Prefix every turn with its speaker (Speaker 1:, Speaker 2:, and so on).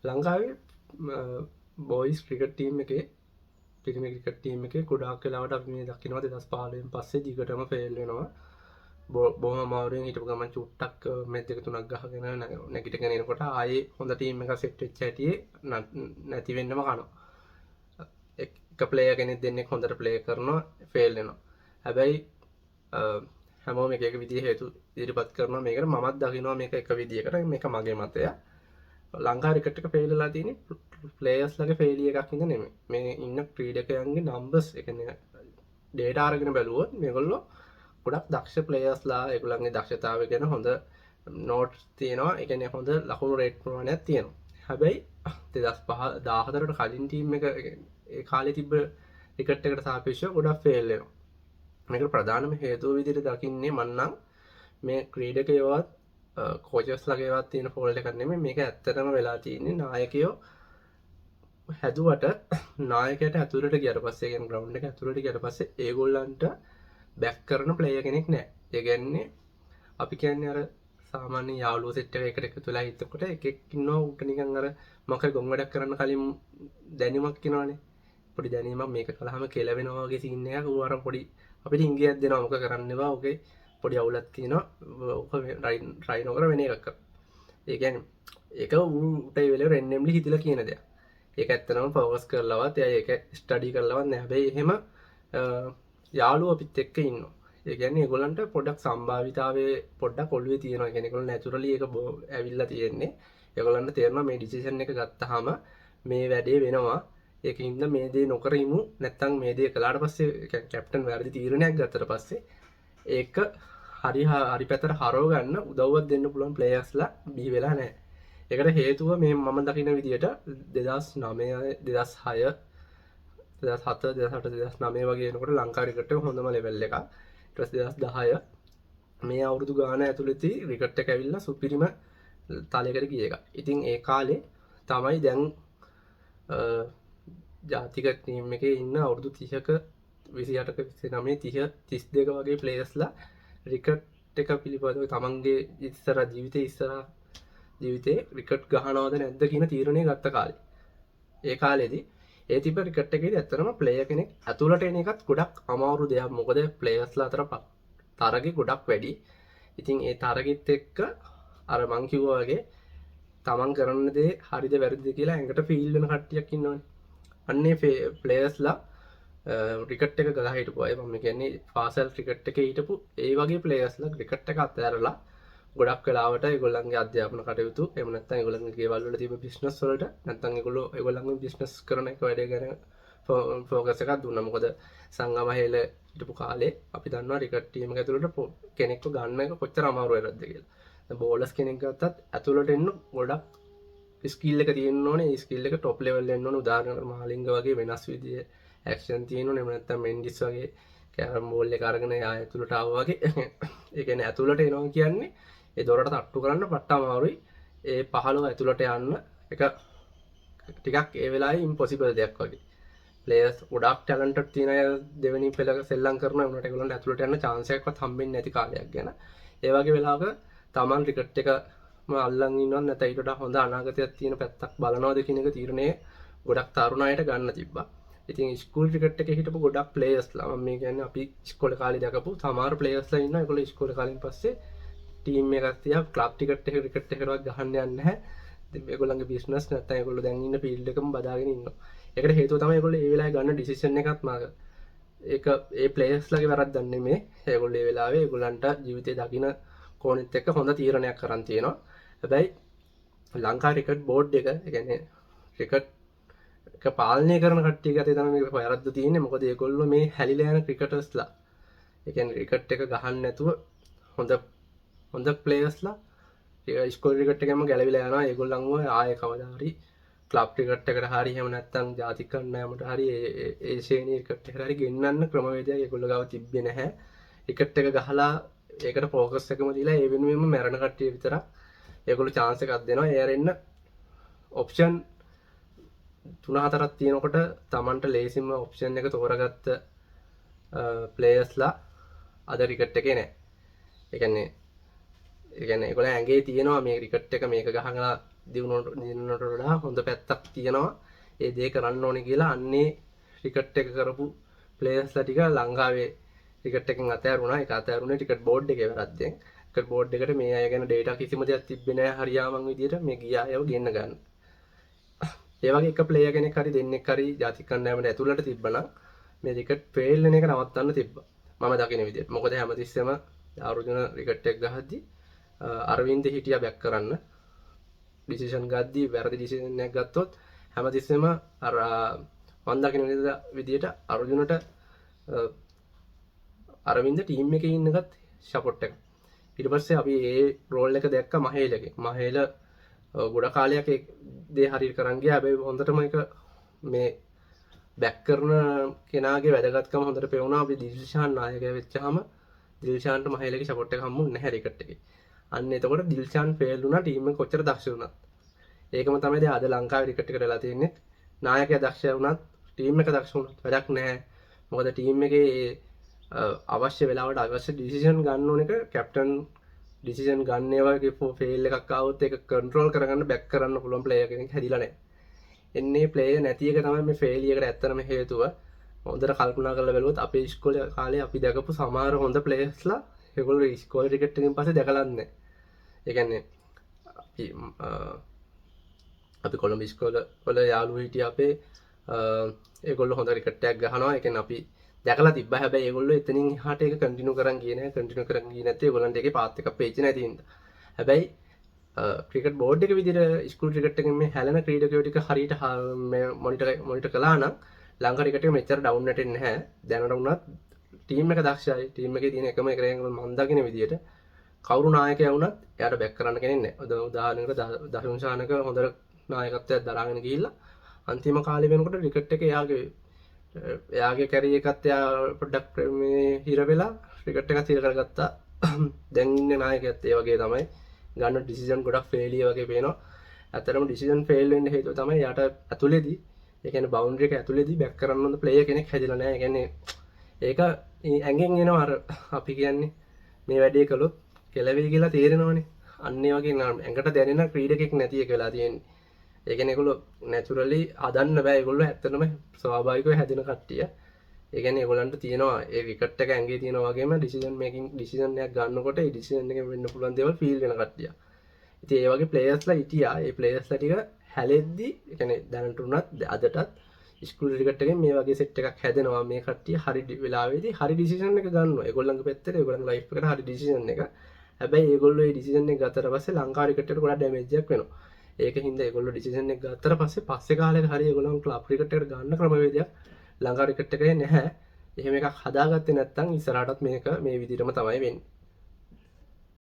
Speaker 1: ලංකාවේ boys cricket team එකේ, පිරිමි ක්‍රිකට් ටීම් එකේ ගොඩාක් වෙලාවට අපි මේ දකිනවා 2015න් පස්සේ දිගටම ෆේල් වෙනවා. බොහොම අමාරුවෙන් හිටපු ගමන් චුට්ටක් මැච් දෙක තුනක් ගහගෙන නැගිටගෙන එනකොට ආයේ හොඳ ටීම් එකක් සෙට් වෙච්ච හැටියේ නැති වෙන්නම කනවා. එක ප්ලේයර් කෙනෙක් දෙන්නෙක් හොඳට ප්ලේ කරනවා, ෆේල් වෙනවා. හැබැයි හැමෝම එක එක විදිහේ හේතු ඉදිරිපත් කරනවා මේකට. මමත් දකිනවා මේක එක විදිහකට. මේක මගේ මතය. ලංකා ක්‍රිකට් එක ෆේල් වෙලා තියෙන්නේ ප්ලේයර්ස් ලගේ ෆේලියර් එකක් හින්දා නෙමෙයි. මේ ඉන්න ක්‍රීඩකයන්ගේ නම්බර්ස්, ඒ කියන්නේ ඩේටා අරගෙන බැලුවොත් මේගොල්ලෝ ගොඩක් දක්ෂ ප්ලේයර්ස්ලා, ඒගොල්ලන්ගේ දක්ෂතාවය ගැන හොඳ නෝට්ස් තියෙනවා. ඒ කියන්නේ හොඳ ලකුණු රේට් ප්‍රමාණයක් තියෙනවා. හැබැයි 2014ට කලින් ටීම් එක, ඒ කාලේ තිබ්බ ක්‍රිකට් එකට සාපේක්ෂව ගොඩක් ෆේල් වෙනවා. මේකට ප්‍රධානම හේතුව විදිහට දකින්නේ මං නම් මේ ක්‍රීඩකයෝවත් කෝචස් ලගේවත් තියෙන ෆෝල්ට් එකක් නෙමෙයි. මේක ඇත්තටම වෙලා තියෙන්නේ නායකයෝ හැදුවට නායකයට ඇතුළට ගියට පස්සේ, ඒ කියන්නේ ග්‍රවුන්ඩ් එක ඇතුළට ගියට පස්සේ ඒගොල්ලන්ට බැක් කරන ප්ලේයර් කෙනෙක් නෑ. ඒ කියන්නේ අපි කියන්නේ අර සාමාන්‍ය යාළුවෝ සෙට් එක එකට එකතු වෙලා ඉන්නකොට එකෙක් ඉන්නවා ඌට නිකන් අර මොකක් හරි ගොන් වැඩක් කරන්න කලින් දැනීමක් එනවනේ. පොඩි දැනීමක් මේක කළාම කෙලවෙනවා වගේ සීන් එකක්. ඌ අර පොඩි අපිට ඉංගියක් දෙනවා, මොක කරන්න එපා, ඕකේ පොඩි අවුලක් තියෙනවා, ඕක ට්‍රයි නොකර වෙන එකක් කරන්න. ඒ කියන්නේ ඒක ඌට ඒ වෙලාවේ රැන්ඩම්ලි හිතිලා කියන දෙයක්. ඒක ඇත්තටම ෆෝකස් කරලවත් එයා ඒක ස්ටඩි කරලවත් නෑ. හැබැයි එහෙම යාළුවෝ අපිත් එක්ක ඉන්නවා. ඒ කියන්නේ ඒගොල්ලන්ට පොඩ්ඩක් සම්භාවිතාවය පොඩ්ඩක් ඔළුවේ තියෙනවා. ඒ කියන්නේ ඒගොල්ලෝ නැචරලි ඒක ඇවිල්ලා තියෙන්නේ. ඒගොල්ලන්ට තේරෙනවා මේ ඩිසිෂන් එක ගත්තාම මේ වැඩේ වෙනවා. ඒක හින්දා මේ දේ නොකර ඉමු. නැත්තම් මේ දේ කළාට පස්සේ, ඒ කියන්නේ කැප්ටන් වැරදි තීරණයක් ගත්තට පස්සේ ඒක හරි හරි පැත්තට හරව ගන්න උදව්වක් දෙන්න පුළුවන් ප්ලේයර්ස්ලා බිහි වෙලා නැහැ. ඒකට හේතුව මේ මම දකින විදියට 2009, 2006, 2007, 2008, 2009 වගේ එනකොට ලංකා ක්‍රිකට් එක හොඳම ලෙවල් එකක්. ඊට පස්සේ 2010 මේ අවුරුදු ගාන ඇතුළතදී ක්‍රිකට් එක ඇවිල්ලා සුපිරිම තලයකට ගිය එකක්. ඉතින් ඒ කාලේ තමයි දැන් ජාතික ටීම් එකේ ඉන්න අවුරුදු 30ක, 28ක, 29, 30, 32 වගේ ප්ලේයර්ස්ලා ක්‍රිකට් එක පිළිබඳව තමන්ගේ ඉස්සර ජීවිතේ ඉස්සරහ ජීවිතේ ක්‍රිකට් ගහනවද නැද්ද කියන තීරණය ගත්ත කාලේ. ඒ කාලේදී ඒ තිබ්බ ක්‍රිකට් එකේදී ඇත්තටම ප්ලේයර් කෙනෙක් ඇතුළට එන එකත් ගොඩක් අමාරු දෙයක්. මොකද ප්ලේයර්ස්ලා අතර තරගෙ ගොඩක් වැඩි. ඉතින් ඒ තරගෙත් එක්ක අර මං කිව්වා වගේ තමන් කරන දේ හරිද වැරදිද කියලා ඇඟට ෆීල් වෙන කට්ටියක් ඉන්නවනේ. අන්න ඒ ප්ලේයර්ස්ලා ක්‍රිකට් එක ගහලා හිටපු අය, මම කියන්නේ පාසල් ක්‍රිකට් එකේ හිටපු ඒ වගේ ප්ලේයර්ස්ලා ක්‍රිකට් එක අතහැරලා ගොඩක් වෙලාවට ඒගොල්ලන්ගේ අධ්‍යාපන කටයුතු, එහෙම නැත්නම් ඒගොල්ලන්ගේ ගෙවල් වල තිබ්බ බිස්නස් වලට, නැත්නම් ඒගොල්ලෝ ඒගොල්ලන්ගේ බිස්නස් කරන එක වැඩේ ගැන ෆෝකස් එකක් දුන්නා. මොකද සංගම හේල හිටපු කාලේ අපි දන්නවා ක්‍රිකට් ටීම් එක ඇතුළට කෙනෙක්ව ගන්න එක කොච්චර අමාරු වැඩක්ද කියලා. දැන් බෝලර්ස් කෙනෙක් ගත්තත් ඇතුළට එන්න ගොඩක් ස්කිල් එක තියෙන්න ඕනේ. ඒ ස්කිල් එක টොප් ලෙවල් එන්න ඕනේ. උදාහරණයකට මහලිංග වගේ වෙනස් විදිය ඇක්ෂන් තියෙන්න ඕනේ. එහෙම නැත්නම් මෙන්ඩිස් වගේ කැරම් බෝල් එක අරගෙන එයා ඇතුළට ආවා වගේ. ඒ කියන්නේ ඇතුළට එනවා කියන්නේ ඒ දොරට තට්ටු කරන්න පට්ට අමාරුයි. ඒ 15 ඇතුළට යන්න එක ටිකක් ඒ වෙලාවේ ඉම්පොසිබල් දෙයක් වගේ. ප්ලේයර්ස් ගොඩක් ටැලන්ටඩ් තියෙන අය දෙවෙනි පෙළක සෙල්ලම් කරනවා. ඒ වුණාට ඒගොල්ලන්ට ඇතුළට යන්න චාන්ස් එකක්වත් හම්බෙන්නේ නැති කාලයක් ගැන. ඒ වගේ වෙලාවක තමන් ක්‍රිකට් එකම අල්ලන් ඉන්නවද නැත්නම් ඊට වඩා හොඳ අනාගතයක් තියෙන පැත්තක් බලනවද කියන එක තීරණය ගොඩක් තරුණ අයට ගන්න තිබ්බා. ඉතින් ස්කූල් ක්‍රිකට් එකේ හිටපු ගොඩක් ප්ලේයර්ස්ලා, මම මේ කියන්නේ අපි ඉස්කෝලේ කාලේ දැකපු සමහර ප්ලේයර්ස්ලා ඉන්නවා. ඒගොල්ලෝ ඉස්කෝලේ කාලෙන් පස්සේ ටීම් එකක් තියා ක්ලබ් ටිකට් එක ක්‍රිකට් එකකටවත් ගහන්න යන්නේ නැහැ. ඉතින් ඒගොල්ලන්ගේ බිස්නස් නැත්නම් ඒගොල්ලෝ දැන් ඉන්න ෆීල්ඩ් එකම බදාගෙන ඉන්නවා. ඒකට හේතුව තමයි ඒගොල්ලෝ ඒ වෙලාවේ ගන්න ඩිසිෂන් එකත් මාක. ඒක ඒ ප්ලේයර්ස්ලාගේ වැරද්දක් නෙමෙයි. ඒගොල්ලෝ ඒ වෙලාවේ ඒගොල්ලන්ට ජීවිතේ දකින කෝණෙත් එක්ක හොඳ තීරණයක් කරන් තියෙනවා. හැබැයි ලංකා ක්‍රිකට් බෝඩ් එක, ඒ කියන්නේ ක්‍රිකට් එක පාලනය කරන කට්ටිය අතේ තමයි මේක වැරද්ද තියෙන්නේ. මොකද ඒගොල්ලෝ මේ හැලිලා යන ක්‍රිකටර්ස්ලා, ඒ කියන්නේ ක්‍රිකට් එක ගහන්න නැතුව හොඳ හොඳ ප්ලේයර්ස්ලා ඉස්කෝලේ ක්‍රිකට් එකෙන්ම ගැලවිලා යනවා. ඒගොල්ලන්ව ආයේ කවදා හරි ක්ලබ් ක්‍රිකට් එකට හරි එහෙම නැත්නම් ජාතික කණ්ඩායමට හරි ඒ ඒ ශ්‍රේණියේ ක්‍රිකට් එකට හරි ගෙන්නන්න ක්‍රමවේදයක් ඒගොල්ලෝ ගාව තිබ්බේ නැහැ. ක්‍රිකට් එක ගහලා ඒකට ෆෝකස් එකම දීලා ඒ වෙනුවෙන්ම මැරෙන කට්ටිය විතරක් ඒගොල්ලෝ චාන්ස් එකක් දෙනවා. ඒ ඇරෙන්න ඔප්ෂන් තුන හතරක් තියෙනකොට තමන්ට ලේසිම ඔප්ෂන් එක තෝරගත්ත ප්ලේයර්ස්ලා අද ක්‍රිකට් එකේ නෑ. ඒ කියන්නේ ඒගොල්ලෝ ඇඟේ තියෙනවා මේ ක්‍රිකට් එක මේක ගහලා දිනුනට දිනුනට වඩා හොඳ පැත්තක් තියෙනවා. ඒ දේ කරන්න ඕනේ කියලා අන්නේ ක්‍රිකට් එක කරපු ප්ලේයර්ස්ලා ටික ලංකාවේ ක්‍රිකට් එකෙන් අතෑරුණා. ඒක අතෑරුණේ ක්‍රිකට් බෝඩ් එකේ වැරද්දෙන්. ක්‍රිකට් බෝඩ් එකට මේ අය ගැන ඩේටා කිසිම දෙයක් තිබ්බේ නෑ හරියාමං විදියට මේ ගිය අයව ගෙන්න ගන්න. ඒ වගේ එක ප්ලේයර් කෙනෙක් හරි දෙන්නෙක් හරි ජාතික කණ්ඩායමට ඇතුළට තිබ්බනම් මේ ක්‍රිකට් ෆේල් වෙන එක නවත්තන්න තිබ්බා. මම දකින විදියට. මොකද හැමතිස්සෙම අර්ජුන ක්‍රිකට් එක ගහද්දි අරවින්ද හිටියා බැක් කරන්න. ඩිසිෂන් ගද්දි වැරදි ඩිසිෂන් එකක් ගත්තොත් හැමතිස්සෙම අර මම දකින විදියට අර්ජුනට අරවින්ද ටීම් එකේ ඉන්න එකත් සපෝට් එක. ඊට පස්සේ අපි ඒ රෝල් එක දැක්ක මහේලගේ. මහේල ගොඩ කාලයක් ඒ දේ හරියට කරන් ගියා. හැබැයි හොඳටම ඒක මේ බැක් කරන කෙනාගේ වැදගත්කම හොඳට පෙවුණා. අපි දිල්ෂාන් නායකයා වෙච්චාම දිල්ෂාන්ට මහේලගේ සපෝට් එක හම්බුන්නේ නැහැ ක්‍රිකට් එකේ. අන්න එතකොට දිල්ෂාන් ෆේල් වුණා ටීම් එක කොච්චර දක්ෂ වුණත්. ඒකම තමයි දැන් අද ලංකාවේ ක්‍රිකට් එකට වෙලා තියෙන්නේ. නායකයා දක්ෂ වුණත් ටීම් එක දක්ෂ වුණත් වැඩක් නැහැ. මොකද ටීම් එකේ අවශ්‍ය වෙලාවට අවශ්‍ය ඩිසිෂන් ගන්න ඕන එක කැප්ටන් ඩිසිෂන් ගන්න ඒවා වගේ ෆේල් එකක් ආවොත් ඒක කන්ට්‍රෝල් කරගන්න බැක් කරන්න පුළුවන් ප්ලේයර් කෙනෙක් හැදිලා නැහැ. එන්නේ ප්ලේයර් නැති එක තමයි මේ ෆේලියර් එකට ඇත්තටම හේතුව. හොඳට කල්පනා කරලා බැලුවොත් අපේ ඉස්කෝලේ කාලේ අපි දැකපු සමහර හොඳ ප්ලේයර්ස්ලා ඒගොල්ලෝ ඉස්කෝලේ ක්‍රිකට් එකෙන් පස්සේ දැකලත් නැහැ. ඒ කියන්නේ අපි අපි කොළඹ ඉස්කෝල වල යාළුවෝ හිටිය අපේ ඒගොල්ලෝ හොඳ ක්‍රිකට් එකක් ගහනවා. ඒ කියන්නේ අපි දැකලා තිබ්බා. හැබැයි ඒගොල්ලෝ එතනින් එහාට ඒක කන්ටිනියු කරන් ගියේ නෑ. කන්ටිනියු කරන් ගියේ නැත්තේ ඒගොල්ලන්ට ඒකේ පාත් එකක් පේච්ච නැති හින්දා. හැබැයි ක්‍රිකට් බෝඩ් එක විදිහට ස්කූල් ක්‍රිකට් එකෙන් මේ හැලෙන ක්‍රීඩකයෝ ටික හරියට මේ මොනිටර් මොනිටර් කළා නම් ලංකා ක්‍රිකට් එක මෙච්චර ඩවුන් වැටෙන්නේ නැහැ. දැනට වුණත් ටීම් එක දක්ෂයි. ටීම් එකේ තියෙන එකම එක මම දකින විදිහට කවුරු නායකයා වුණත් එයාට බැක් කරන්න කෙනෙක් නැහැ. උදාහරණයකට දසුන් ශානක හොඳ නායකත්වයක් දරාගෙන ගිහිල්ලා අන්තිම කාලේ වෙනකොට ක්‍රිකට් එක එයාගේ එයාගේ කැරියර් එකත් එයා පොඩ්ඩක් මේ හිර වෙලා ක්‍රිකට් එකත් හිර කරගත්තා. දැන් ඉන්න නායකයාත් ඒ වගේ තමයි. ගන්න ඩිසිෂන් ගොඩක් ෆේලියර් වගේ පේනවා. ඇත්තටම ඩිසිෂන් ෆේල් වෙන්න හේතුව තමයි එයාට ඇතුලේදී, ඒ කියන්නේ බවුන්ඩරි එක ඇතුලේදී බැක් කරන්න හොඳ ප්ලේයර් කෙනෙක් හැදිලා නැහැ. ඒ කියන්නේ ඒක ඇඟෙන් එනවා. අර අපි කියන්නේ මේ වැඩේ කළොත් කෙලවෙයි කියලා තේරෙනවනේ. අන්න ඒ වගේ ඇඟට දැනෙන ක්‍රීඩකෙක් නැති එක වෙලා තියෙන්නේ. ඒ කියන්නේ ඒගොල්ලෝ නැචරලි හදන්න බෑ. ඒගොල්ලෝ ඇත්තටම ස්වාභාවිකව හැදෙන කට්ටිය. ඒ කියන්නේ ඒගොල්ලන්ට තියෙනවා ඒ ක්‍රිකට් එක ඇඟේ තියෙනවා වගේම ඩිසිෂන් මේකින් ඩිසිෂන් එකක් ගන්නකොට ඒ ඩිසිෂන් එකෙන් වෙන්න පුළුවන් දේවල් ෆීල් වෙන කට්ටිය. ඉතින් ඒ වගේ ප්ලේයර්ස්ලා හිටියා. ඒ ප්ලේයර්ස්ලා ටික හැලෙද්දි, ඒ කියන්නේ දැනට උනත් අදටත් ස්කූල් ක්‍රිකට් එකෙන් මේ වගේ සෙට් එකක් හැදෙනවා. මේ කට්ටිය හරි වෙලාවේදී හරි ඩිසිෂන් එක ගන්නවා. ඒගොල්ලන්ගේ පැත්තට ඒගොල්ලන්ගේ ලයිෆ් එකට හරි ඩිසිෂන් එක. හැබැයි ඒගොල්ලෝ ඒ ඩිසිෂන් එක ගත්තට පස්සේ ලංකා ක්‍රිකට් එකට ගොඩක් ඩැමේජ් එකක් වෙනවා. ඒක හින්දා ඒගොල්ලෝ ඩිසිෂන් එක ගත්තට පස්සේ පස්සේ කාලෙක හරි ඒගොල්ලෝ ක්ලබ් ක්‍රිකට් එකට ගන්න ක්‍රමවේදයක් ලංකා ක්‍රිකට් එකේ නැහැ. එහෙම එකක් හදාගත්තේ නැත්නම් ඉස්සරහටත් මේක මේ විදිහටම තමයි වෙන්නේ.